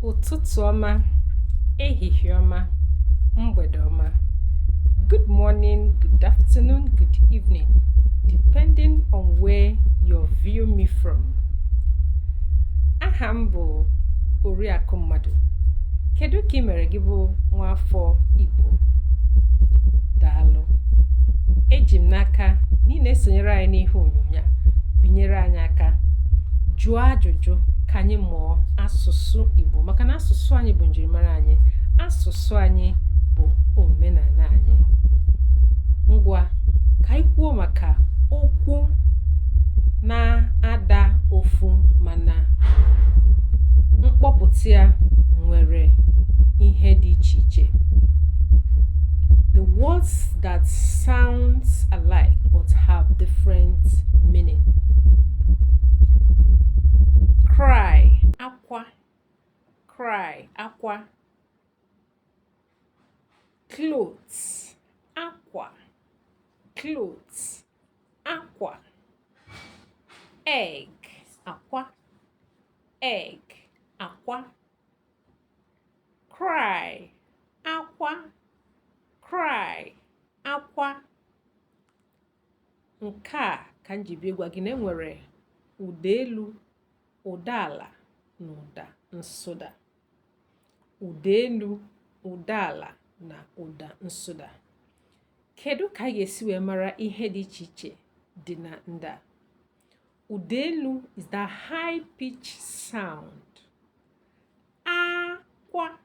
Ụtụtụ ọma, ehihie ọma, mgbede ọma. Good morning, good afternoon, good evening, depending on where you're viewing me from. Aha m bụ Oriakụ Mmadụ. Kedu ka ị mere, gị bụ nwaafọ Igbo? Daalụ. Eji m n'aka na ị na-esonyere anyị n'ihe onyonyo a. Binyere anyị aka, jụọ ajụjụ ka anyị mụọ asụsụ Igbo, maka na asụsụ anyị bụ njirimara anyị, asụsụ anyị bụ omenala anyị. Ngwa, ka anyị kwuo maka okwu na-ada ofu mana mkpọpụta ya nwere ihe dị iche iche. The words that sounds alike but have different meaning. Cry, akwa. Cry, akwa. Clothes, akwa. Clothes, akwa. Egg, akwa. Egg, akwa. Cry, akwa. Cry, akwa. Nke a ka m ji bịa ịgwa gị na enwere ụda elu, ụda ala na ụda nsụda. Ụda elu, ụda ala na ụda nsụda. Kedu ka anyị ga-esi wee mara ihe dị iche iche dị na ndị a? Ụda elu is the high pitch sound. Akwa.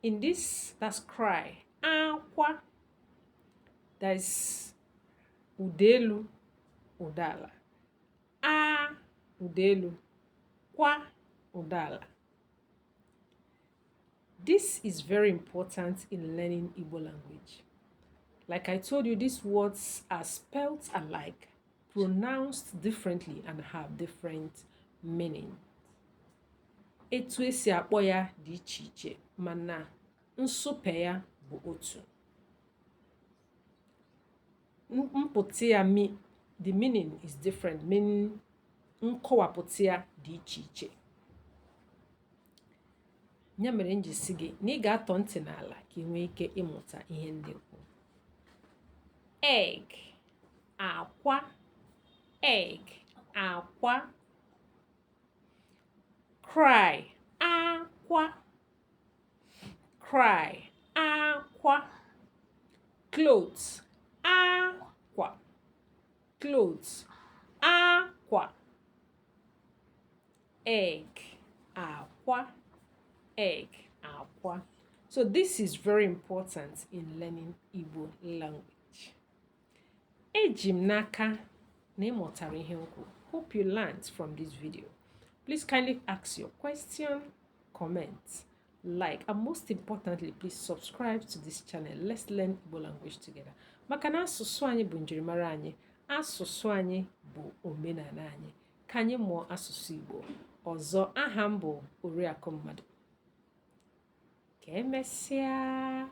In this, that's cry. Akwa. That's ụda elu, ụda ala. A, ụda elu. Kwa, ụda ala. This is very important in learning Igbo language. Like I told you, these words are spelled alike, pronounced differently, and have different meaning. Etu esi akpọ ya dị iche iche, mana nsupe ya bụ otu. Mpụta ya, the meaning is different, meaning nkọwapụta ya dị iche iche. Ya mere m ji sị gị na ị ga-atọ ntị n'ala ka ị nwee ike ịmụta ihe ndị kwu. Egg, akwa. Egg, akwa. Cry, akwa. Cry, akwa. Clothes, akwa. Clothes, akwa. Egg, akwa. Egg, akwa. So this is very important in learning Igbo language. Eji m n'aka na ị mụtara ihe m kwuru. Hope you learned from this video. Please kindly ask your question, comment, like, and most importantly, please subscribe to this channel. Let's learn Igbo language together. Maka na asụsụ anyị bụ njirimara anyị, asụsụ anyị bụ omenala anyị. Ka anyị mụọ asụsụ Igbo. Ọzọ, aha m bụ Oriakụ Mmadụ. Ka emesịa.